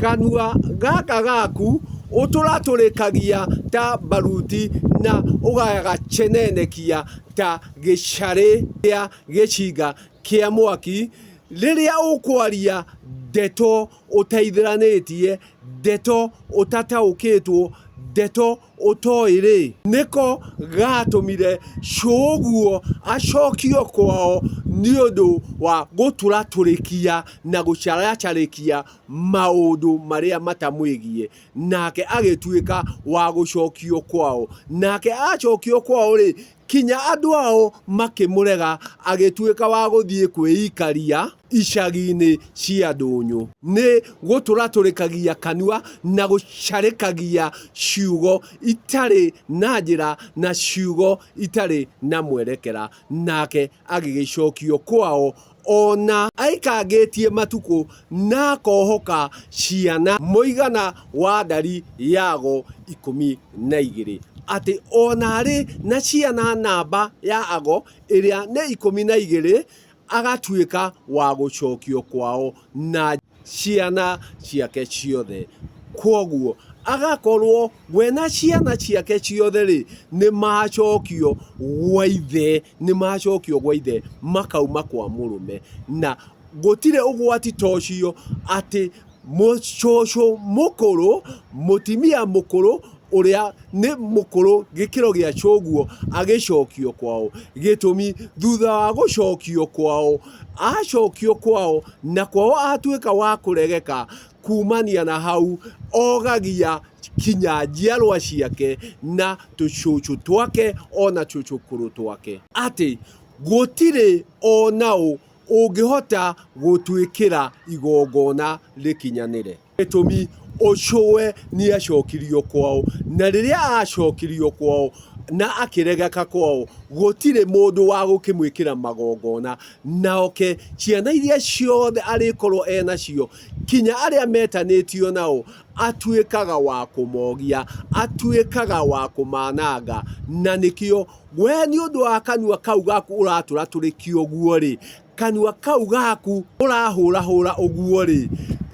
Kanua gaka gaku ũtũratũrĩkagia ta mbaruti na ũgagacenenekia ta gĩcarĩ kĩa gĩcinga kĩa mwaki, rĩrĩa ũkwaria ndeto ũteithĩranĩtie, ndeto ũtataũkĩtwo, ndeto ũtoĩ-rĩ, nĩko gatũmire cũguo acokio kwao nĩ ũndũ wa gũtũratũrĩkia na gũcaracarĩkia maũndũ marĩa matamwĩgiĩ, nake agĩtuĩka wa gũcokio kwao. Nake acokio kwao-rĩ, Kinya andũ ao makĩmũrega, agĩtuĩka wa gũthiĩ kwĩikaria icagi-inĩ cia ndũnyũ. Nĩ gũtũratũrĩkagia kanua na gũcarĩkagia ciugo itarĩ na njĩra na ciugo itarĩ na mwerekera. Nake agĩgĩcokio kwao o na aikangĩtie matukũ na akohoka ciana mũigana wa ndari ya ago 12, atĩ o na arĩ na ciana namba ya ago ĩrĩa nĩ 12, agatuĩka wa gũcokio kwao na ciana ciake ciothe. Kwoguo agakorwo we na ciana ciake ciothe-rĩ, nĩ macokio gwa ithe, nĩ macokio gwa ithe makauma kwa mũrũme. Na gũtirĩ ũgwati ta ũcio atĩ mũcũcũ mũkũrũ, mũtimia mũkũrũ ũrĩa nĩ mũkũrũ gĩkĩro gĩa cũguo agĩcokio kwao. Gĩtũmi thutha wa gũcokio kwao, acokio kwao na kwao atuĩka wa kũregeka, kumania na hau ogagia kinya njiarwa ciake na tũcũcũ twake ona tũcũkũrũ twake. Atĩ gũtirĩ ona ũ ũngĩhota gũtwĩkĩra igongona rĩkinyanĩre. Gĩtũmi ũcũwe nĩacokirio kwao, na rĩrĩa acokirio kwao na akĩregeka kwao, gũtirĩ mũndũ wa gũkĩmwĩkĩra magongona. Naoke ciana iria ciothe arĩkorwo enacio, kinya arĩa metanĩtio nao, atuĩkaga wa kũmogia, atuĩkaga wa kũmananga. Na nĩkĩo we nĩ ũndũ wa kanua kau gaku ũratũratũrĩkia ũguo-rĩ, kanua kau gaku ũrahũrahũra ũguo-rĩ,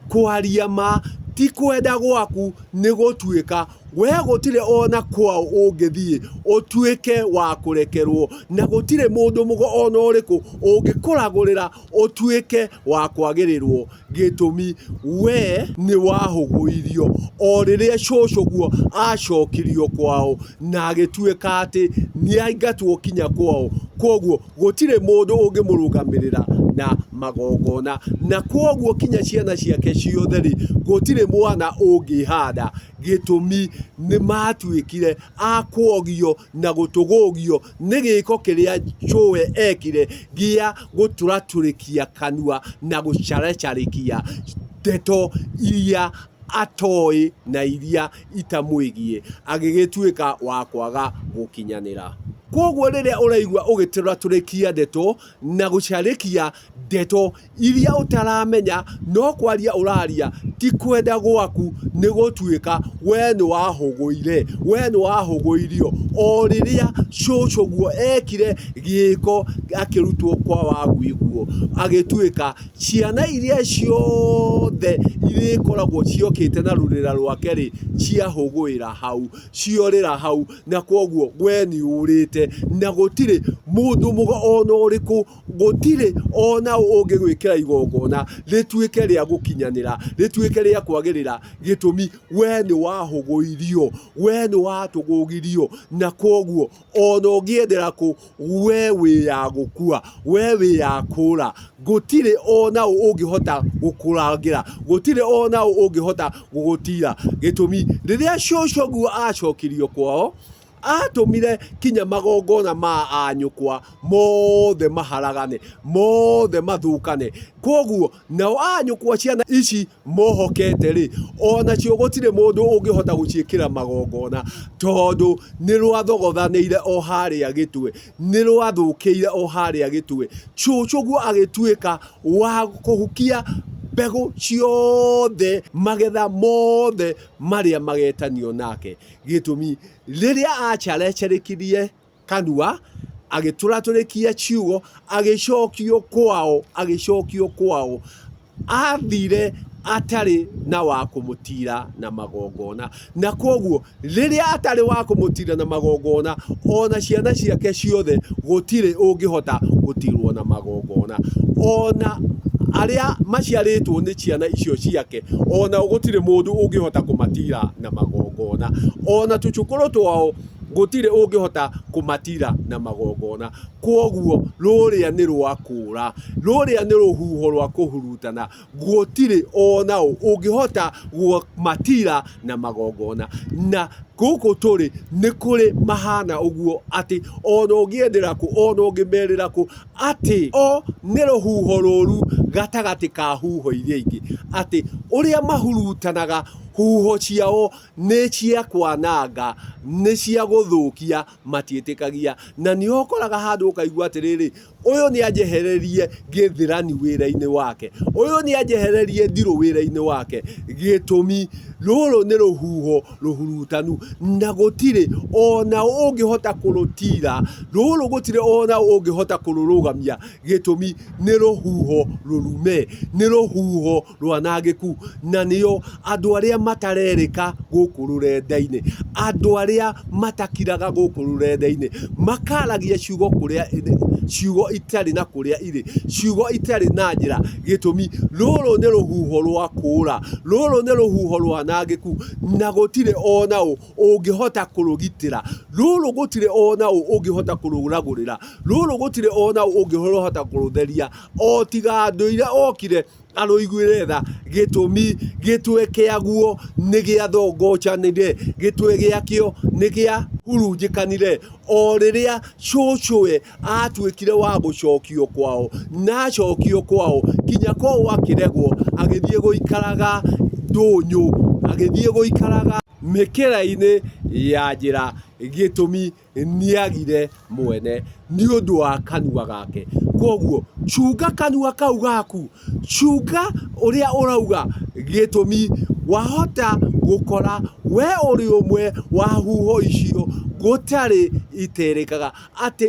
kwaria ma ti kwenda gwaku nĩ gũtuĩka we gũtirĩ ona kwao ũngĩthiĩ ũtuĩke wa kũrekerwo, na gũtirĩ mũndũ mũgo ona ũrĩkũ ũngĩkũragũrĩra ũtuĩke wa kwagĩrĩrwo. Gĩtũmi we nĩ wahũgũirio o rĩrĩa cũcũguo acokirio kwao na agĩtuĩka atĩ nĩ aingatwo kinya kwao. Kwoguo gũtirĩ mũndũ ũngĩmũrũgamĩrĩra na magongona, na kwoguo kinya ciana ciake ciothe-rĩ, gũtirĩ mwana ũngĩhanda. Gĩtũmi nĩ matuĩkire a kuogio na gũtũgũgio nĩ gĩko kĩrĩa cũwe ekire gĩa gũtũratũrĩkia kanua na gũcaracarĩkia ndeto iria atoĩ na iria itamwĩgiĩ, agĩgĩtuĩka wa kwaga gũkinyanĩra. Kwoguo rĩrĩa ũraigua ũgĩtũratũrĩkia ndeto na gũcarĩkia ndeto iria ũtaramenya no kwaria ũraria ti kwenda gwaku nĩ gũtuĩka we nĩ wahũgũire, we nĩ wahũgũirio o rĩrĩa cũcũguo ekire gĩko akĩrutwo kwa waguiguo agĩtuĩka ciana iria ciothe irĩkoragwo ciokĩte na rũrĩra rwake rĩ ciahũgũĩra hau, ciorĩra hau na kwoguo we nĩ ũrĩte na gũtirĩ mũndũ mũgo ona ũrĩkũ Gũtirĩ o na ũ ũngĩgwĩkĩra igongona rĩtuĩke rĩa gũkinyanĩra, rĩtuĩke rĩa kwagĩrĩra, gĩtũmi we nĩ wahũgũirio, we nĩ watũgũgirio, na kwoguo o na ũngĩendera kũ, we wĩ ya gũkua, we wĩ ya kũũra. Gũtirĩ o na ũ ũngĩhota gũkũrangĩra, gũtirĩ o na ũ ũngĩhota gũgũtira. Gĩtũmi, rĩrĩa cũcũguo acokirio kwao, Aatũmire kinya magongona ma anyũkwa mothe maharagane, mothe mathũkane. Kwoguo nao anyũkwa ciana ici mohokete-rĩ, o nacio gũtirĩ mũndũ ũngĩhota gũciĩkĩra magongona, tondũ nĩ rwathogothanĩire o harĩa gĩtwe, nĩ rwathũkĩire o harĩa gĩtwe. Cũcũguo agĩtuĩka wa kũhukia mbegũ ciothe, magetha mothe marĩa magetanio nake. Gĩtũmi, rĩrĩa aacarecarekirie kanua, agĩtũratũrĩkia ciugo, agĩcokio kwao, agĩcokio kwao. Athire Atarĩ na wa kũmũtiira na magongona. Na kwoguo rĩrĩa atarĩ wa kũmũtiira na magongona, ona ciana ciake ciothe gũtirĩ ũngĩhota gũtiirwo na magongona. Ona arĩa maciarĩtwo nĩ ciana icio ciake, onao gũtirĩ mũndũ ũngĩhota kũmatiira na magongona. Ona tũcũkũrũ twao gũtirĩ ũngĩhota kũmatiira na magongona. Kwoguo rũrĩa nĩ rwa kũũra, rũrĩa nĩ rũhuho rwa kũhurutana. Gũtirĩ o na ũ ũngĩhota kũmatira na magongona. Na gũkũ tũrĩ nĩ kũrĩ mahana ũguo atĩ ona ũngĩendera kũ, ona ũngĩmerĩra kũ, atĩ o nĩ rũhuho rũru gatagatĩ ka huho iria ingĩ, atĩ ũrĩa mahurutanaga huho ciao nĩ cia kwananga, nĩ cia gũthũkia, matiĩtĩkagia. Na nĩho ũkoraga handũ ũkaigua atĩrĩrĩ, ũyũ nĩ anjehererie gĩthĩrani wĩra-inĩ wake, ũyũ nĩ anjehererie ndirũ wĩra-inĩ wake. Gĩtũmi, rũrũ nĩ rũhuho rũhurutanu na gũtirĩ ona ũngĩhota kũrũtira, rũrũ gũtirĩ ona ũngĩhota kũrũrũgamia. Gĩtũmi nĩ rũhuho rũrume, nĩ rũhuho rwanangĩku, na nĩo andũ arĩa matarerĩka gũkũ rũrenda-inĩ, andũ arĩa matakiraga gũkũ rũrenda-inĩ, makaragia ciugo kũrĩa ciugo itarĩ na kũrĩa irĩ, ciugo itarĩ na njĩra, gĩtũmi rũrũ nĩ rũhuho rwa kũũra, rũrũ nĩ rũhuho rwanangĩku, na gũtirĩ ona ũ ũngĩhota kũrũgitĩra, rũrũ gũtirĩ ona ũ ũngĩhota kũrũragũrĩra, rũrũ gũtirĩ ona ũ ũngĩhota kũrũtheria, o tiga ndũire okire arũiguĩre tha. Gĩtũmi, gĩtwe kĩaguo nĩ gĩathongocanire, gĩtwe gĩakĩo nĩ kĩahurunjĩkanire, o rĩrĩa cũcũwe atuĩkire wa gũcokio kwao, na acokio kwao, kinya kwao akĩregwo, agĩthiĩ gũikaraga ndũnyũ, agĩthiĩ gũikaraga mĩkĩra-inĩ ya njĩra. Gĩtũmi, nĩagire mwene nĩ ũndũ wa kanua gake. Kwoguo cunga kanua kau gaku, cunga ũrĩa ũrauga, gĩtũmi wahota gũkora we ũrĩ ũmwe wa huho icio gũtarĩ iterĩkaga atĩ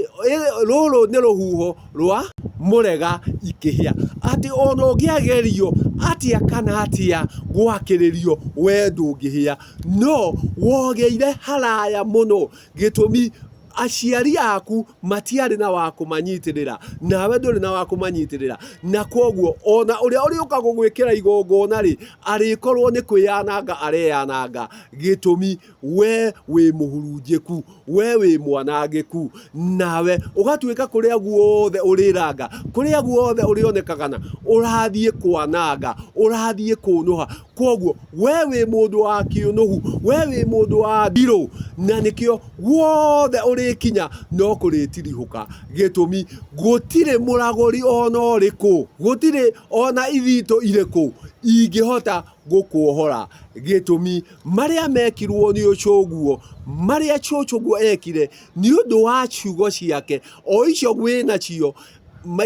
rũrũ nĩ rũhuho rwa mũrega ikĩhĩa, atĩ ona ũngĩagerio atĩa kana atĩa gwakĩrĩrio we ndũngĩhĩa, no wogĩire haraya mũno. Gĩtũmi, aciari aku matiarĩ na wa kũmanyitĩrĩra, nawe ndũrĩ na wa kũmanyitĩrĩra, na kwoguo ona ũrĩa ũrĩũka gũgwĩkĩra igongona-rĩ, arĩkorwo nĩ kwĩyananga areyananga. Gĩtũmi, we wĩ mũhurunjĩku, we wĩ mwanangĩku, nawe ũgatuĩka kũrĩa guothe ũrĩranga, kũrĩa guothe ũrĩonekagana, ũrathiĩ kwananga, ũrathiĩ kũnũha. Kwoguo we wĩ mũndũ wa kĩũnũhu, we wĩ mũndũ wa ndirũ, na nĩkĩo guothe ũrĩkinya no kũrĩtirihũka. Gĩtũmi, gũtirĩ mũragũri ona ũrĩkũ, gũtirĩ ona ithitũ irĩkũ ingĩhota gũkuohora. Gĩtũmi, marĩa mekirwo nĩ ũcũguo, marĩa cũcũguo ekire nĩ ũndũ wa ciugo ciake, o icio wĩnacio,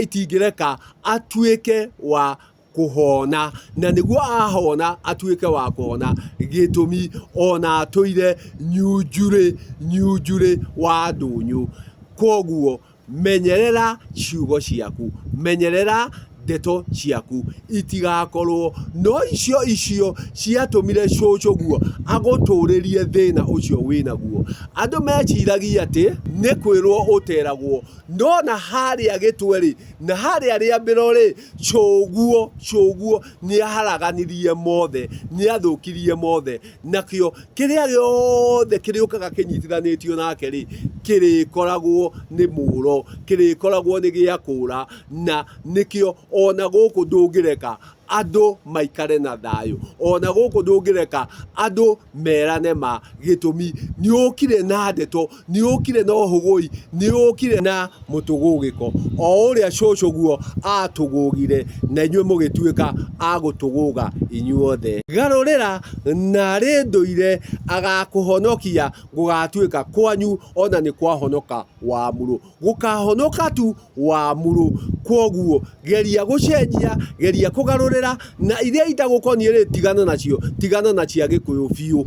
itingĩreka atuĩke wa kũhona, na nĩguo ahona atuĩke wa kũhona. Gĩtũmi, ona atũire nyunjurĩ, nyunjurĩ wa ndũnyũ. Kwoguo menyerera ciugo ciaku, menyerera ndeto ciaku itigakorwo no icio icio ciatũmire cũcũguo agũtũrĩrie thĩna ũcio wĩnaguo. Andũ meciragia atĩ nĩ kwĩrwo ũteragwo, No na harĩa gĩtwe-rĩ, na harĩa rĩambĩro-rĩ, cũguo, cũguo nĩaharaganirie mothe, nĩathũkirie mothe. Nakĩo kĩrĩa gĩothe kĩrĩũkaga kĩnyitithanĩtio nake-rĩ, kĩrĩkoragwo nĩ mũro, kĩrĩkoragwo nĩ gĩa kũũra, na nĩkĩo ona gũkũ ndũngĩreka andũ maikare na thayũ, ona gũkũ ndũngĩreka andũ merane ma. Gĩtũmi, nĩũkire na ndeto, nĩũkire na ũhũgũi, nĩũkire na mũtũgũgĩko, o ũrĩa cũcũguo atũgũgire, na inyuĩ mũgĩtuĩka a gũtũgũga inyuothe. Garũrĩra narĩ ndũire agakũhonokia, gũgatuĩka kwanyu ona nĩ kwahonoka Wamũrũ. Gũkahonoka tu Wamũrũ. Kwoguo geria gũcenjia, geria kũgarũrĩra, na iria itagũkoniĩ rĩ, tigana nacio, tigana na cia Gĩkũyũ biũ.